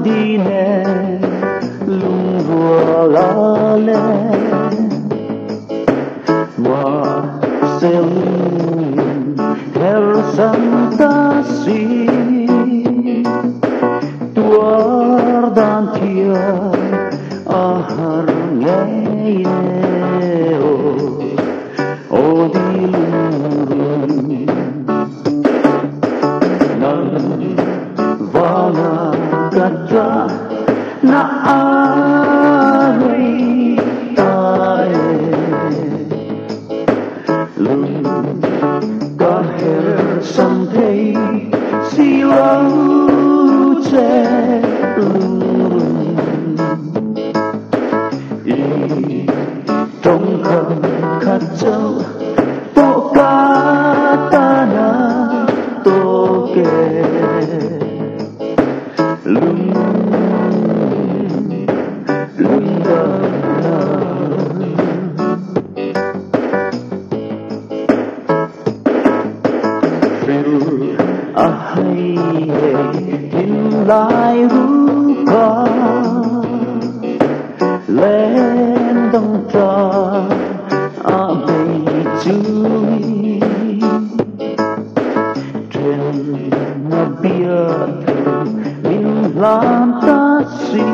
Di nen lungrual a leng Mahse lungin hersan ta si Tuar dan thiam a har ngei e Aw di lungrun. Nang vanga ka tra na a rei ta e. Lung ka her san thei si lo che lungrun. I tawngkam khat chauh pawh ka tana tawk e. Lung lungdamna. Hril a hai hei thinlai ruka len dang tra a bei chungin then na bia thu min hlan ta si.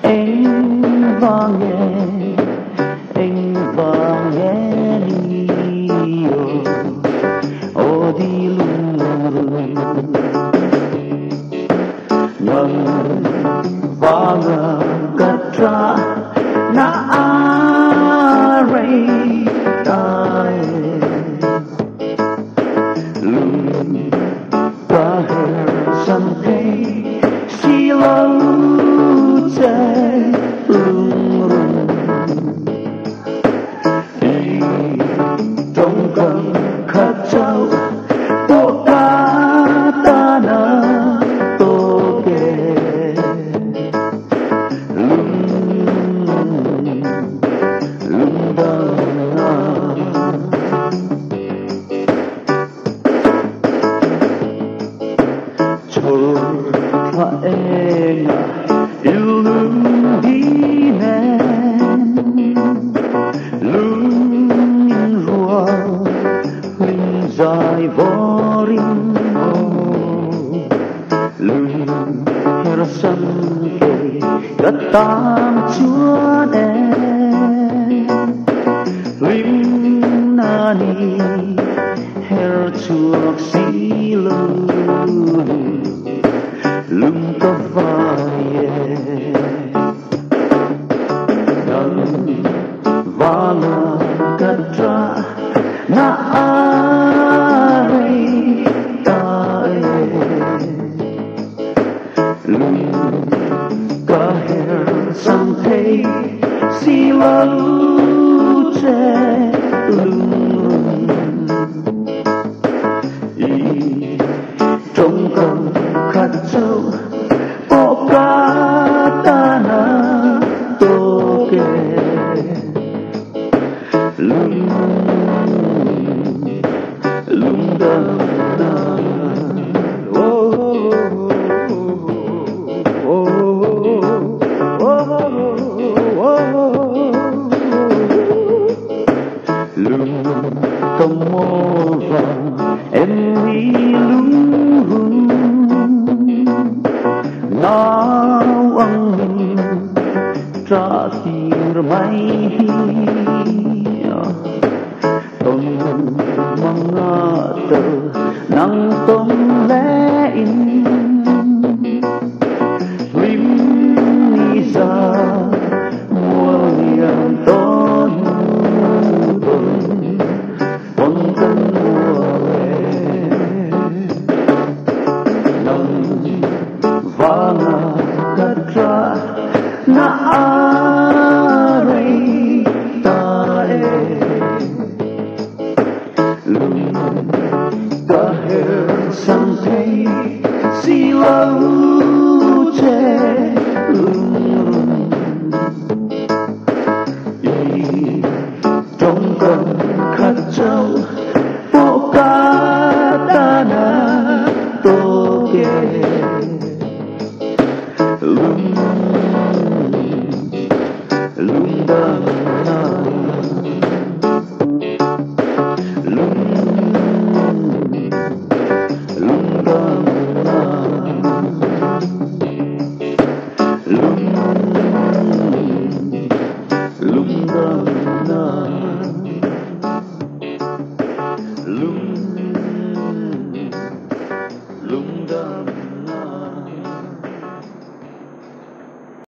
Eng vang e, eng vang e ni o di lungrun. Nang vanga ka tra na a rei ta e. Lung ka her san thei si lo che lungrun. I tawngkam khat chauh pawh ka tana tawk e. Lung lungdamna. Chhawr thla enga i lung di nen lungin rual hlim zai vawrin lung her san kei ka tan chuan e. Hlim na ni her chhuak si lo lung ka vai e. Nang vanga ka tra na a rei ta e. Lung ka her san thei si lo che lungrun. I tawngkam khat chauh pawh ka tana tawk e. Lung lungdamna. Lung ka mawl vang em ni lungrun. Nau ang min tra tir mai hi. Tong manga tel nang tong le in. Hlim ni za mual liam tawn tawn pon kan mual e. Nang vanga ka tra na a rei ta e. Lung ka her san thei si Lungdamna Lung Lungdamna Lung Lungdamna.